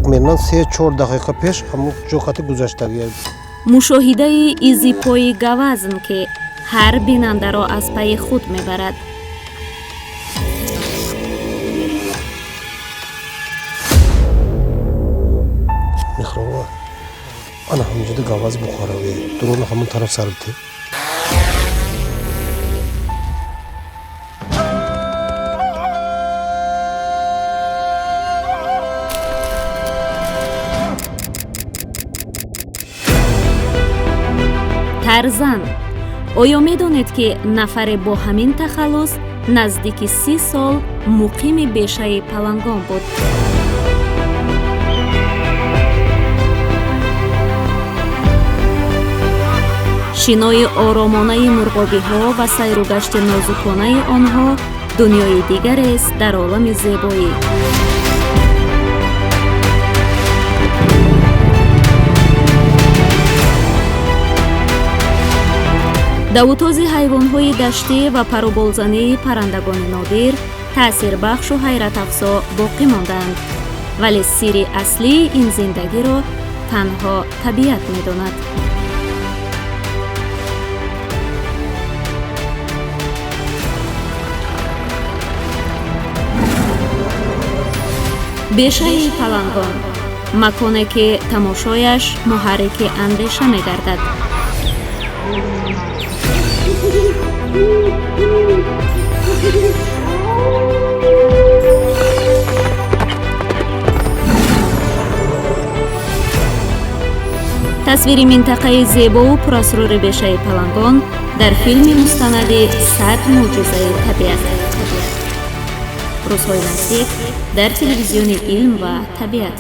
Тахминан 3-4 дақиқа пеш ҳамун ҷо хати гузаштагия. Мушоҳидаи изи пои гавазн, ки ҳар бинандаро аз пайи худ мебарад. Мехрова, ана ҳаминҷода гавази бухоравӣ дурона ҳамон тараф сар бите. Тарзан. Оё медонед, ки нафаре бо ҳамин тахаллус наздики 30 сол муқими бешаи Палангон буд? Шинои оромонаи мурғобиҳо ва сайру гашти нозуконаи онҳо дунёи дигарест дар олами зебоӣ. Давутози ҳайвонҳои даштӣ ва паруболзании паррандагони нодир таъсирбахшу ҳайратафзо боқӣ мондаанд, вале сирри аслии ин зиндагиро танҳо табиат медонад. Бешаи Палангон — маконе, ки тамошояш муҳаррики андеша мегардад. Тасвири минтақаи зебову пурасрори бешаи Палангон дар филми мустанади «100 мӯъҷизаи табиат» рӯзҳои наздик дар телевизиони «Илм ва табиат».